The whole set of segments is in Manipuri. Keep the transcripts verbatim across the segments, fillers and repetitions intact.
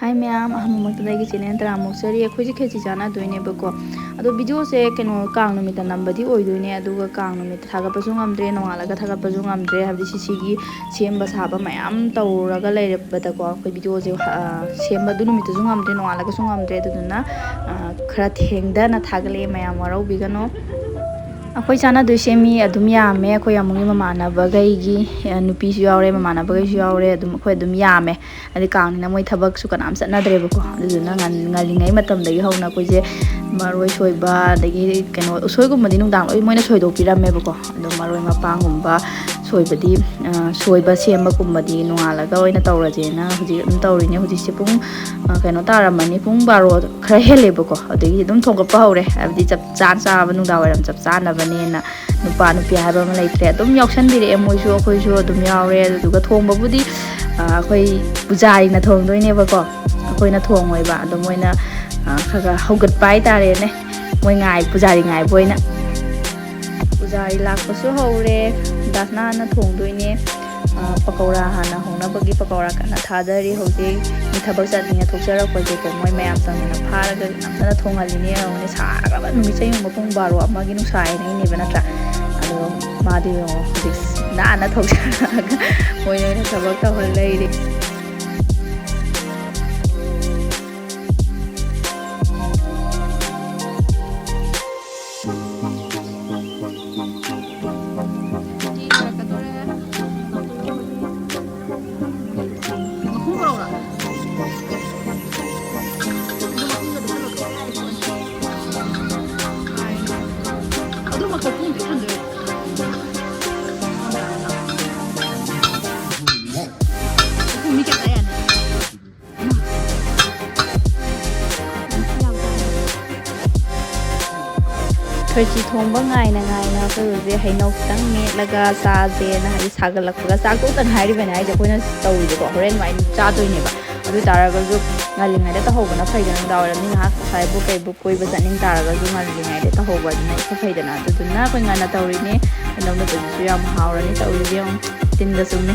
ꯍꯥꯏ ꯃꯌꯥꯝ, ꯑꯍꯥꯟꯕꯃꯛꯇꯗ ꯑꯩꯒꯤ ꯆꯦꯅꯦꯜ ꯇꯔꯥꯃꯨꯛ ꯆꯔꯤ꯫ ꯑꯩꯈꯣꯏꯁꯦ ꯈꯦꯆꯤ ꯆꯥꯟꯅꯗꯣꯏꯅꯦꯕꯀꯣ꯫ ꯑꯗꯣ ꯚꯤꯗꯤꯑꯣꯁꯦ ꯀꯩꯅꯣ, ꯀꯥꯡ ꯅꯨꯃꯤꯠꯇ ꯅꯝꯕꯗꯤ ꯑꯣꯏꯗꯣꯏꯅꯦ, ꯑꯗꯨꯒ ꯀꯥꯡ ꯅꯨꯃꯤꯠꯇ ꯊꯥꯒꯠꯄꯁꯨ ꯉꯝꯗ꯭ꯔꯦ, ꯅꯣꯡꯉꯥꯜꯂꯒ ꯊꯥꯒꯠꯄꯁꯨ ꯉꯝꯗ꯭ꯔꯦ꯫ ꯍꯥꯏꯕꯗꯤ ꯁꯤꯁꯤꯒꯤ ꯁꯦꯝꯕ ꯁꯥꯕ ꯃꯌꯥꯝ ꯇꯧꯔꯒ ꯂꯩꯔꯕꯗꯀꯣ, ꯑꯩꯈꯣꯏ ꯚꯤꯗꯤꯑꯣꯁꯦ, ꯑ, ꯁꯦꯝꯕ ꯑꯗꯨ ꯅꯨꯃꯤꯠꯇꯁꯨ ꯉꯝꯗ꯭ꯔꯦ, ꯅꯣꯡꯉꯥꯜꯂꯒꯁꯨ ꯉꯝꯗ꯭ꯔꯦ꯫ ꯑꯗꯨꯗꯨꯅ, ꯑ, ꯈꯔ ꯊꯦꯡꯗꯅ ꯊꯥꯒꯠꯂꯛꯑꯦ, ꯃꯌꯥꯝ ꯋꯥꯔꯧꯕꯤꯒꯅꯣ꯫ ꯑꯩꯈꯣꯏ ꯆꯥꯟꯅꯗꯣꯏꯁꯦ ꯃꯤ ꯑꯗꯨꯝ ꯌꯥꯝꯃꯦ꯫ ꯑꯩꯈꯣꯏ ꯌꯥꯝꯕꯨꯡꯒꯤ ꯃꯃꯥꯟꯅꯕꯈꯩꯒꯤ, ꯑ, ꯅꯨꯄꯤꯁꯨ ꯌꯥꯎꯔꯦ, ꯃꯃꯥꯟꯅꯕꯈꯩꯁꯨ ꯌꯥꯎꯔꯦ꯫ ꯑꯗꯨꯝ ꯑꯩꯈꯣꯏ ꯑꯗꯨꯝ ꯌꯥꯝꯃꯦ꯫ ꯍꯥꯏꯗꯤ ꯀꯥꯡꯅꯤꯅ ꯃꯣꯏ ꯊꯕꯛꯁꯨ ꯀꯅꯥꯝ ꯆꯠꯅꯗ꯭ꯔꯦꯕꯀꯣ꯫ ꯑꯗꯨꯗꯨꯅ ꯉꯟ-, ꯉꯜꯂꯤꯉꯩ ꯃꯇꯝꯗꯒꯤ ꯍꯧꯅ ꯑꯩꯈꯣꯏꯁꯦ ꯃꯔꯣꯏ ꯁꯣꯏꯕ, ꯑꯗꯒꯤ ꯀꯩꯅꯣ, ꯎꯁꯣꯏꯒꯨꯝꯕꯗꯤ ꯅꯨꯡꯗꯥꯡ ꯂꯣꯏ ꯃꯣꯏꯅ ꯁꯣꯏꯗꯣꯛꯄꯤꯔꯝꯃꯦꯕꯀꯣ꯫ ꯑꯗꯣ ꯃꯔꯣꯏ ꯃꯄꯥꯡꯒꯨꯝꯕ ꯁꯣꯏꯕꯗꯤ, ꯑ, ꯁꯣꯏꯕ ꯁꯦꯝꯕꯒꯨꯝꯕꯗꯤ ꯅꯣꯡꯉꯥꯜꯂꯒ ꯑꯣꯏꯅ ꯇꯧꯔꯁꯦꯅ ꯍꯧꯖꯤꯛ ꯑꯗꯨꯝ ꯇꯧꯔꯤꯅꯦ꯫ ꯍꯧꯖꯤꯛꯁꯦ ꯄꯨꯡ, ꯑ, ꯀꯩꯅꯣ ꯇꯥꯔꯝꯃꯅꯤ, ꯄꯨꯡ ꯕꯥꯔꯣ ꯈꯔ ꯍꯦꯜꯂꯦꯕꯀꯣ꯫ ꯑꯗꯒꯤ ꯑꯗꯨꯝ ꯊꯣꯡꯒꯠꯄ ꯍꯧꯔꯦ, ꯍꯥꯏꯕꯗꯤ ꯆꯞ ꯆꯥꯅ ꯆꯥꯕ, ꯅꯨꯡꯗꯥꯡ ꯋꯥꯏꯔꯝ ꯆꯞ ꯆꯥꯅꯕꯅꯦꯅ꯫ ꯅꯨꯄꯥ ꯅꯨꯄꯤ ꯍꯥꯏꯕ ꯑꯃ ꯂꯩꯇ꯭ꯔꯦ, ꯑꯗꯨꯝ ꯌꯥꯎꯁꯟꯕꯤꯔꯛꯑꯦ ꯃꯣꯏꯁꯨ, ꯑꯩꯈꯣꯏꯁꯨ ꯑꯗꯨꯝ ꯌꯥꯎꯔꯦ꯫ ꯑꯗꯨꯗꯨꯒ ꯊꯣꯡꯕꯕꯨꯗꯤ, ꯑ, ꯑꯩꯈꯣꯏ ꯄꯨꯖꯥꯔꯤꯅ ꯊꯣꯡꯗꯣꯏꯅꯦꯕꯀꯣ, ꯑꯩꯈꯣꯏꯅ ꯊꯣꯡꯉꯣꯏꯕ꯫ ꯑꯗꯣ ꯃꯣꯏꯅ, ꯑ, ꯈꯔ ꯈꯔ ꯍꯧꯒꯠꯄ ꯍꯥꯏꯇꯥꯔꯦꯅꯦ, ꯃꯣꯏ ꯉꯥꯏ-, ꯄꯨꯖꯥꯔꯤ ꯉꯥꯏꯕ ꯑꯣꯏꯅ꯫ ꯄꯨꯖꯥꯔꯤ ꯂꯥꯛꯄꯁꯨ ꯍꯧꯔꯦ, ꯗꯥꯁꯅꯥꯅ ꯊꯣꯡꯗꯣꯏꯅꯦ꯫ ꯑ, ꯄꯀꯧꯔꯥ ꯍꯥꯟꯅ ꯍꯧꯅꯕꯒꯤ ꯄꯀꯧꯔꯥ ꯀꯟꯅ ꯊꯥꯗꯔꯤ ꯍꯧꯖꯤꯛ꯫ ꯃꯤ ꯊꯕꯛ ꯆꯠꯅꯤꯡꯉꯦ ꯊꯣꯛꯆꯔꯛꯄꯁꯦꯀꯣ, ꯃꯣꯏ ꯃꯌꯥꯝ ꯆꯪꯗꯅ ꯐꯥꯔꯒ ꯅꯝꯗꯅ ꯊꯣꯡꯍꯜꯂꯤꯅꯦ꯫ ꯌꯦꯡꯉꯨꯅꯦ, ꯁꯥꯈ꯭ꯔꯕ ꯅꯨꯃꯤꯠꯁꯦ ꯌꯦꯡꯉꯨ, ꯄꯨꯡ ꯕꯥꯔꯣ ꯑꯃꯒꯤ ꯅꯨꯡꯁꯥ ꯍꯥꯏꯅꯩꯅꯦꯕ ꯅꯠꯇ꯭ꯔꯥ? ꯑꯗꯣ ꯃꯥꯗꯤ ꯌꯦꯡꯉꯣ, ꯍꯧꯖꯤꯛ ꯅꯥꯟꯅ ꯊꯣꯛꯆꯔꯛꯑꯒ ꯃꯣꯏꯅ ꯑꯣꯏꯅ ꯊꯕꯛ ꯇꯧꯍꯜ ꯂꯩꯔꯤ꯫ ꯈꯦꯔꯆꯤ ꯊꯣꯡꯕ ꯉꯥꯏꯅ ꯉꯥꯏꯅ ꯑꯩꯈꯣꯏ ꯍꯧꯖꯤꯛ ꯍꯩꯅꯧ ꯈꯤꯇꯪ ꯃꯦꯠꯂꯒ ꯆꯥꯁꯦꯅ, ꯍꯥꯏꯗꯤ ꯁꯥꯒꯠꯂꯛꯄꯒ ꯆꯥꯛ ꯇꯣꯛꯇ ꯉꯥꯏꯔꯤꯕꯅꯦ ꯍꯥꯏꯁꯦ ꯑꯩꯈꯣꯏꯅ ꯇꯧꯔꯤꯁꯦꯀꯣ꯫ ꯍꯣꯔꯦꯟ ꯑꯗꯨꯃꯥꯏꯅ ꯆꯥꯗꯣꯏꯅꯦꯕ꯫ ꯑꯗꯨ ꯑꯣꯏ ꯇꯥꯔꯒꯁꯨ ꯉꯜꯂꯤꯉꯩꯗ ꯇꯧꯍꯧꯕꯅ ꯐꯩꯗꯅ, ꯅꯨꯡꯗꯥꯡ ꯋꯥꯏꯔꯝꯗꯤ ꯉꯥꯏꯍꯥꯛ ꯉꯁꯥꯏꯕꯨ ꯀꯩꯕꯨ ꯀꯣꯏꯕ ꯆꯠꯅꯤꯡ ꯇꯥꯔꯒꯁꯨ ꯉꯜꯂꯤꯉꯩꯗ ꯇꯧꯍꯧꯕ ꯑꯗꯨꯅ ꯏꯐ ꯐꯩꯗꯅ꯫ ꯑꯗꯨꯗꯨꯅ ꯑꯩꯈꯣꯏ ꯉꯟꯅ ꯇꯧꯔꯤꯅꯦ꯫ ꯍꯩꯅꯧ ꯃꯦꯠꯄꯗꯨꯁꯨ ꯌꯥꯝ ꯍꯥꯎꯔꯅꯤ ꯇꯧꯔꯤꯁꯦ ꯌꯦꯡꯉꯨ꯫ ꯇꯤꯟꯒ ꯆꯨꯝꯃꯤ꯫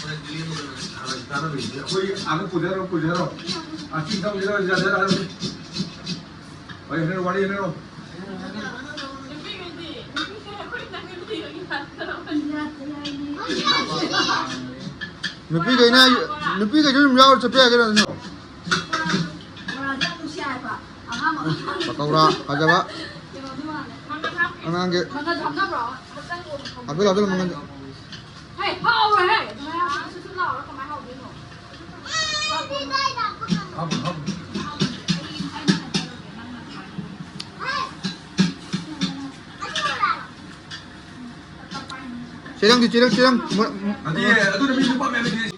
ꯍꯣꯔꯦꯟ ꯂꯦꯝꯃꯒ ꯍꯥꯟꯅ ꯆꯥꯅꯕꯤꯁꯤꯗꯤ ꯑꯩꯈꯣꯏ ꯑꯥꯗ ꯄꯨꯖꯔꯣ, ꯄꯨꯖꯔꯣ꯫ ꯑꯥ, ꯆꯤꯡ ꯊꯝꯁꯤꯔꯣ, ꯌꯥꯖꯔꯣ꯫ ꯋꯥꯔꯤ ꯍꯥꯏꯅꯔꯣ, ꯋꯥꯔꯤ ꯍꯥꯏꯅꯔꯣ꯫ ꯅꯨꯄꯤꯈꯩꯅ, ꯅꯨꯄꯤꯈꯩꯁꯨ ꯑꯗꯨꯝ ꯌꯥꯎꯔ ꯆꯠꯄ ꯌꯥꯒꯦꯔꯥ ꯑꯗꯨꯅ? ꯄꯀꯧꯔꯥ ꯐꯖꯕ ꯑꯉꯥꯡꯒꯤ꯫ ꯍꯥꯞꯄꯤꯔꯣ, ꯍꯥꯞꯄꯤꯔꯣ, ꯃꯉꯟꯁꯦ꯫ ꯍꯦ, ꯍꯥꯎꯔꯣꯏꯍꯦ꯫ ꯑꯗꯨꯃꯥꯏꯅ ꯍꯥꯞꯄ ꯁꯨꯁꯨ ꯂꯥꯎꯔ ꯀꯃꯥꯏꯅ ꯍꯥꯎꯗꯣꯏꯅꯣ? ꯆꯦꯔꯪꯗꯤ, ꯆꯦꯔꯪ, ꯆꯦꯔꯪ꯫ ꯃ-, ꯃ-, ꯅꯠꯇꯤꯌꯦ, ꯑꯗꯨꯅ ꯃꯤ ꯅꯨꯄꯥ ꯃꯌꯥꯝ ꯂꯩꯇꯦ꯫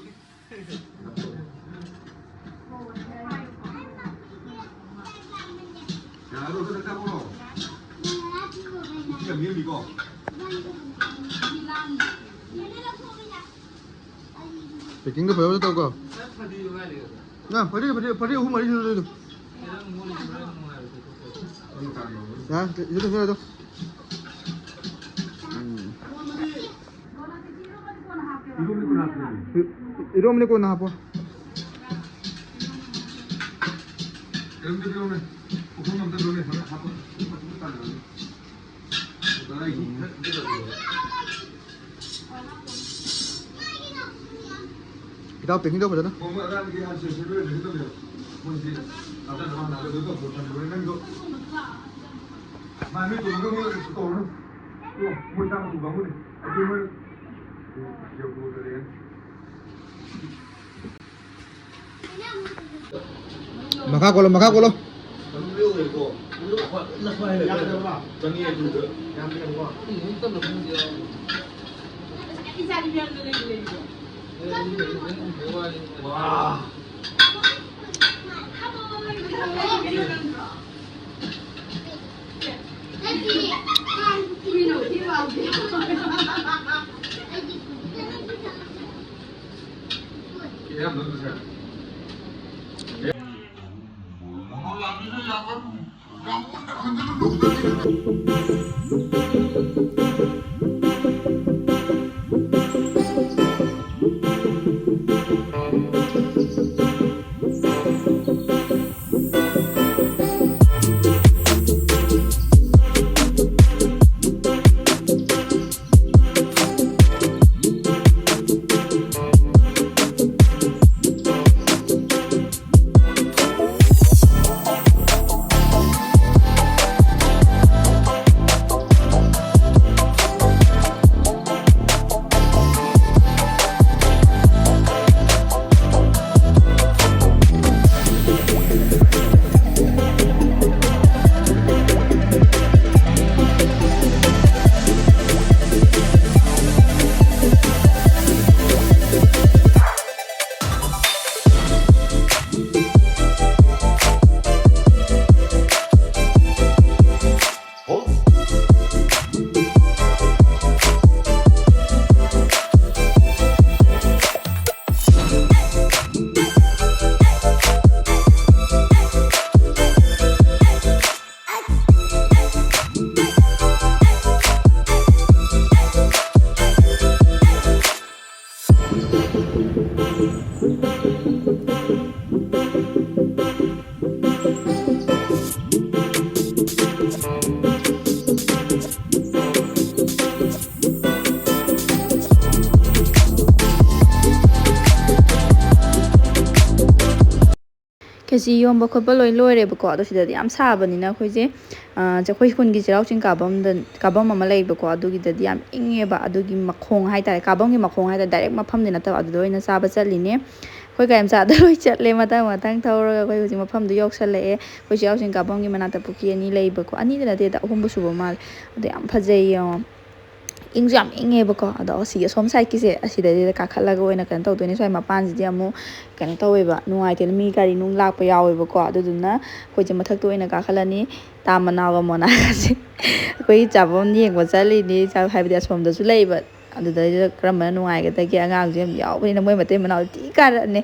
ꯄꯦꯀꯤꯡꯗꯣ ꯐꯖꯅ ꯇꯧꯀꯣ꯫ ꯅ ꯐꯗꯤ, ꯐꯗꯤ, ꯐꯗꯤ ꯑꯍꯨꯝ ꯃꯔꯤ ꯁꯨꯔꯦ ꯑꯗꯨ꯫ ꯌꯥ, ꯁꯤꯗ, ꯁꯤꯗ, ꯁꯤꯗ꯫ ꯎꯝ꯫ ꯏꯔꯣꯝꯕꯗꯤ ꯀꯣꯟꯅ ꯍꯥꯞꯄꯣ꯫ ꯏꯇꯥꯎ, ꯄꯦꯛꯀꯤꯡ ꯇꯧ ꯐꯖꯅ꯫ ꯃꯈꯥ ꯀꯣꯜꯂꯣ, ꯃꯈꯥ ꯀꯣꯜꯂꯣ꯫ ꯈꯦꯆꯤ ꯌꯣꯟꯕ ꯈꯣꯠꯄ ꯂꯣꯏ ꯂꯣꯏꯔꯦꯕꯀꯣ꯫ ꯑꯗꯣ ꯁꯤꯗꯗꯤ ꯌꯥꯝ ꯁꯥꯕꯅꯤꯅ ꯑꯩꯈꯣꯏꯁꯦ, ꯑꯩꯈꯣꯏ ꯈꯨꯟꯒꯤ ꯆꯩꯔꯥꯎ ꯆꯤꯡ ꯀꯥꯐꯝꯗ, ꯀꯥꯐꯝ ꯑꯃ ꯂꯩꯕꯀꯣ, ꯑꯗꯨꯒꯤꯗꯗꯤ ꯌꯥꯝ ꯏꯪꯉꯦꯕ꯫ ꯑꯗꯨꯒꯤ ꯃꯈꯣꯡ ꯍꯥꯏꯇꯥꯔꯦ, ꯀꯥꯐꯝꯒꯤ ꯃꯈꯣꯡ ꯍꯥꯏꯇꯥꯔꯦ, ꯗꯥꯏꯔꯦꯛ ꯃꯐꯝꯗꯤ ꯅꯠꯇꯕ, ꯑꯗꯨꯗ ꯑꯣꯏꯅ ꯆꯥꯕ ꯆꯠꯂꯤꯅꯦ꯫ ꯑꯩꯈꯣꯏ ꯒꯥꯔꯤ ꯃꯆꯥꯗ ꯂꯣꯏ ꯆꯠꯂꯦ, ꯃꯊꯪ ꯃꯊꯪ ꯊꯧꯔꯒ꯫ ꯑꯩꯈꯣꯏ ꯍꯧꯖꯤꯛ ꯃꯐꯝꯗꯨ ꯌꯧꯁꯜꯂꯛꯑꯦ꯫ ꯑꯩꯈꯣꯏ ꯆꯩꯔꯥꯎ ꯆꯤꯡ ꯀꯥꯐꯝꯒꯤ ꯃꯅꯥꯛꯇ ꯄꯨꯈ꯭ꯔꯤ ꯑꯅꯤ ꯂꯩꯕꯀꯣ, ꯑꯅꯤꯗ ꯅꯠꯇꯦꯗ, ꯑꯍꯨꯝꯕꯨ ꯁꯨꯕ ꯃꯥꯜꯂꯦ꯫ ꯑꯗꯣ ꯌꯥꯝ ꯐꯖꯩ ꯌꯦꯡꯉꯣ꯫ ꯏꯪꯁꯨ ꯌꯥꯝ ꯏꯪꯉꯦꯕꯀꯣ꯫ ꯑꯗꯣ ꯑꯁꯤꯒꯤ ꯑꯁꯣꯝ ꯁꯥꯏꯠꯀꯤꯁꯦ, ꯑꯁꯤꯗꯩꯁꯤꯗ ꯀꯥꯈꯠꯂꯒ ꯑꯣꯏꯅ ꯀꯩꯅꯣ ꯇꯧꯗꯣꯏꯅꯦ꯫ ꯁ꯭ꯋꯥꯏ ꯃꯄꯥꯟꯁꯤꯗꯤ ꯑꯃꯨꯛ ꯀꯩꯅꯣ ꯇꯧꯋꯦꯕ, ꯅꯨꯡꯉꯥꯏꯇꯦꯅ, ꯃꯤ ꯒꯥꯔꯤ ꯅꯨꯡ ꯂꯥꯛꯄ ꯌꯥꯎꯋꯦꯕꯀꯣ꯫ ꯑꯗꯨꯗꯨꯅ ꯑꯩꯈꯣꯏꯁꯦ ꯃꯊꯛꯇ ꯑꯣꯏꯅ ꯀꯥꯈꯠꯂꯅꯤ꯫ ꯇꯥ ꯃꯅꯥꯎꯒ ꯃꯣꯅꯥꯒꯁꯦ ꯑꯩꯈꯣꯏ ꯆꯥꯐꯝ ꯌꯦꯡꯕ ꯆꯠꯂꯤꯅꯤ꯫ ꯆꯥ-, ꯍꯥꯏꯕꯗꯤ ꯑꯁꯣꯝꯗꯁꯨ ꯂꯩꯕ, ꯑꯗꯨꯗꯩꯗ ꯀꯔꯝꯕꯅ ꯅꯨꯡꯉꯥꯏꯒꯗꯒꯦ? ꯑꯉꯥꯡꯁꯨ ꯌꯥꯝ ꯌꯥꯎꯕꯅꯤꯅ ꯃꯣꯏ ꯃꯇꯩ ꯃꯅꯥꯎ ꯊꯤ ꯀꯥꯔꯛꯑꯅꯤ꯫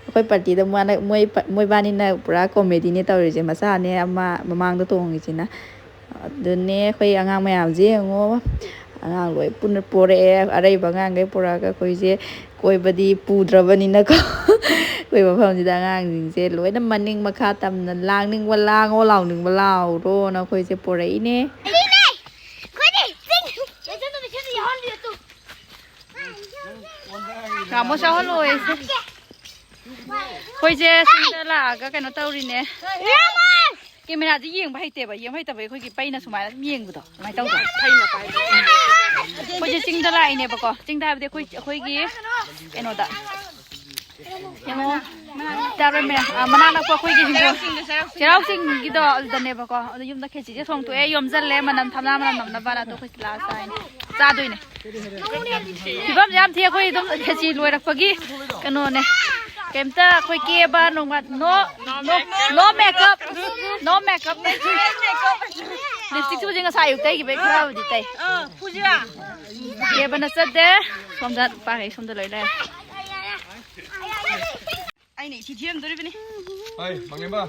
ꯑꯩꯈꯣꯏ ꯄꯥꯔꯇꯤꯗ ꯃꯣꯏ-, ꯃꯣꯏ-, ꯃꯣꯏꯕꯥꯅꯤꯅ ꯄꯨꯔꯥ ꯀꯣꯃꯦꯗꯤꯅꯦ ꯇꯧꯔꯤꯁꯦ꯫ ꯃꯆꯥꯅꯦ ꯑꯃ ꯃꯃꯥꯡꯗ ꯇꯣꯡꯉꯤꯁꯤꯅ꯫ ꯑꯗꯨꯅꯦ ꯑꯩꯈꯣꯏ ꯑꯉꯥꯡ ꯃꯌꯥꯝꯁꯦ ꯌꯦꯡꯉꯣ꯫ ꯑꯉꯥꯡ ꯂꯣꯏ ꯄꯨꯟꯅ ꯄꯣꯔꯛꯑꯦ꯫ ꯑꯔꯩꯕ ꯑꯉꯥꯡꯈꯩ ꯄꯨꯔꯛꯑꯒ ꯑꯩꯈꯣꯏꯁꯦ ꯀꯣꯏꯕꯗꯤ ꯄꯨꯗ꯭ꯔꯕꯅꯤꯅꯀꯣ꯫ ꯑꯩꯈꯣꯏ ꯃꯐꯝꯁꯤꯗ ꯑꯉꯥꯡꯁꯤꯡꯁꯦ ꯂꯣꯏꯅ ꯃꯅꯤꯡ ꯃꯈꯥ ꯇꯝꯅ ꯂꯥꯡꯅꯤꯡꯕ ꯂꯥꯡꯉꯣ, ꯂꯥꯎꯅꯤꯡꯕ ꯂꯥꯎꯔꯣꯅ ꯑꯩꯈꯣꯏꯁꯦ ꯄꯣꯔꯛꯏꯅꯦ꯫ ꯔꯥꯃꯣ ꯆꯥꯍꯜꯂꯣꯏꯁꯦ꯫ ꯑꯩꯈꯣꯏꯁꯦ ꯆꯤꯡꯗ ꯂꯥꯛꯑꯒ ꯀꯩꯅꯣ ꯇꯧꯔꯤꯅꯦ꯫ ꯀꯦꯃꯦꯔꯥꯁꯦ ꯌꯦꯡꯕ ꯍꯩꯇꯦꯕ, ꯌꯦꯡꯕ ꯍꯩꯇꯕ ꯑꯩꯈꯣꯏꯒꯤ ꯄꯩꯅ ꯁꯨꯃꯥꯏꯅ ꯑꯗꯨꯝ ꯌꯦꯡꯕꯗꯣ ꯑꯗꯨꯃꯥꯏꯅ ꯇꯧꯗꯅ꯫ ꯑꯩꯈꯣꯏꯁꯦ ꯆꯤꯡꯗ ꯂꯥꯛꯏꯅꯦꯕꯀꯣ꯫ ꯆꯤꯡꯗ ꯍꯥꯏꯕꯗꯤ ꯑꯩꯈꯣꯏ, ꯑꯩꯈꯣꯏꯒꯤ ꯀꯩꯅꯣꯗ꯫ ꯌꯦꯡꯉꯣ꯫ ꯆꯥꯔꯣꯏ ꯃꯌꯥꯝ꯫ ꯑ, ꯃꯅꯥꯛ ꯅꯛꯄ ꯑꯩꯈꯣꯏꯒꯤ ꯍꯤꯡꯒꯣꯜ, ꯆꯩꯔꯥꯎ ꯆꯤꯡꯒꯤꯗꯣ ꯑꯗꯨꯗꯅꯦꯕꯀꯣ꯫ ꯑꯗꯣ ꯌꯨꯝꯗ ꯈꯦꯆꯤꯁꯦ ꯊꯣꯡꯇꯣꯛꯑꯦ, ꯌꯣꯝꯁꯤꯜꯂꯦ, ꯃꯅꯝ ꯊꯝꯅꯥ ꯃꯅꯝ ꯅꯝꯅꯕꯅ꯫ ꯑꯗꯣ ꯑꯩꯈꯣꯏ ꯂꯥꯛꯑ ꯆꯥꯏꯅꯦ꯫ ꯆꯥꯗꯣꯏꯅꯦ꯫ ꯐꯤꯕꯝꯁꯦ ꯌꯥꯝ ꯊꯤ꯫ ꯑꯩꯈꯣꯏ ꯑꯗꯨꯝ ꯈꯦꯆꯤ ꯂꯣꯏꯔꯛꯄꯒꯤ ꯀꯩꯅꯣꯅꯦ꯫ ꯀꯩꯝꯇ ꯑꯩꯈꯣꯏ ꯀꯦꯕ ꯅꯣꯡꯃ, no, no, no makeup, no makeup꯫ Lipstickꯁꯨ ꯍꯧꯖꯤꯛ ꯉꯁꯥꯏ ꯑꯌꯨꯛ ꯇꯩꯈꯤꯕꯩ ꯈꯔꯕꯨꯗꯤ ꯇꯩ꯫ ꯀꯦꯕ ꯅꯠꯆꯗꯦ꯫ ꯁꯣꯝꯗ ꯅꯨꯄꯥꯈꯩ ꯁꯣꯝꯗ ꯂꯣꯏ ꯂꯩꯔꯦ꯫ ꯑꯩꯅ ꯏꯁꯤ ꯊꯤꯔꯝꯗꯣꯔꯤꯕꯅꯤ꯫ ꯍꯣꯏ, ꯃꯪꯂꯦꯝꯕ꯫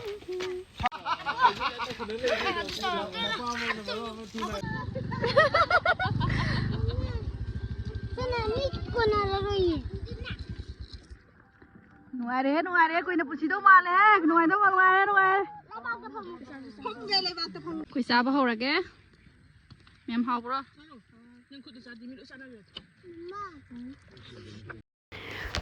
ꯅꯨꯡꯉꯥꯏꯔꯦꯍꯦ, ꯅꯨꯡꯉꯥꯏꯔꯦ꯫ ꯀꯨꯏꯅ ꯄꯨꯟꯁꯤꯗꯧ ꯃꯥꯜꯂꯦꯍꯦ꯫ ꯅꯨꯡꯉꯥꯏꯗꯧ ꯃꯥꯜꯂꯦ, ꯅꯨꯡꯉꯥꯏꯔꯦ, ꯅꯨꯡꯉꯥꯏꯔꯦ꯫ ꯑꯩꯈꯣꯏ ꯆꯥꯕ ꯍꯧꯔꯒꯦ꯫ ꯃꯌꯥꯝ ꯍꯥꯎꯕ꯭ꯔꯣ?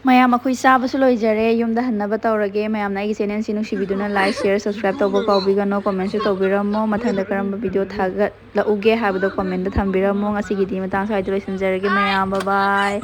ꯃꯌꯥꯝ, ꯑꯩꯈꯣꯏ ꯆꯥꯕꯁꯨ ꯂꯣꯏꯖꯔꯦ, ꯌꯨꯝꯗ ꯍꯟꯅꯕ ꯇꯧꯔꯒꯦ꯫ ꯃꯌꯥꯝꯅ ꯑꯩꯒꯤ ꯆꯦꯅꯦꯜꯁꯤ ꯅꯨꯡꯁꯤꯕꯤꯗꯨꯅ ꯂꯥꯏꯛ, ꯁꯤꯌꯔ, ꯁꯕꯁꯀ꯭ꯔꯥꯏꯕ ꯇꯧꯕ ꯀꯥꯎꯕꯤꯒꯅꯨ꯫ ꯀꯣꯃꯦꯟꯁꯨ ꯇꯧꯕꯤꯔꯝꯃꯣ, ꯃꯊꯪꯗ ꯀꯔꯝꯕ ꯚꯤꯗꯤꯑꯣ ꯊꯥꯒꯠꯂꯛꯎꯒꯦ ꯍꯥꯏꯕꯗꯣ ꯀꯣꯃꯦꯟꯗ ꯊꯝꯕꯤꯔꯝꯃꯣ꯫ ꯉꯁꯤꯒꯤꯗꯤ ꯃꯇꯥꯡ ꯁ꯭ꯋꯥꯏꯗ ꯂꯣꯏꯁꯤꯟꯖꯔꯒꯦ ꯃꯌꯥꯝ, ꯕꯥꯏ ꯕꯥꯏ꯫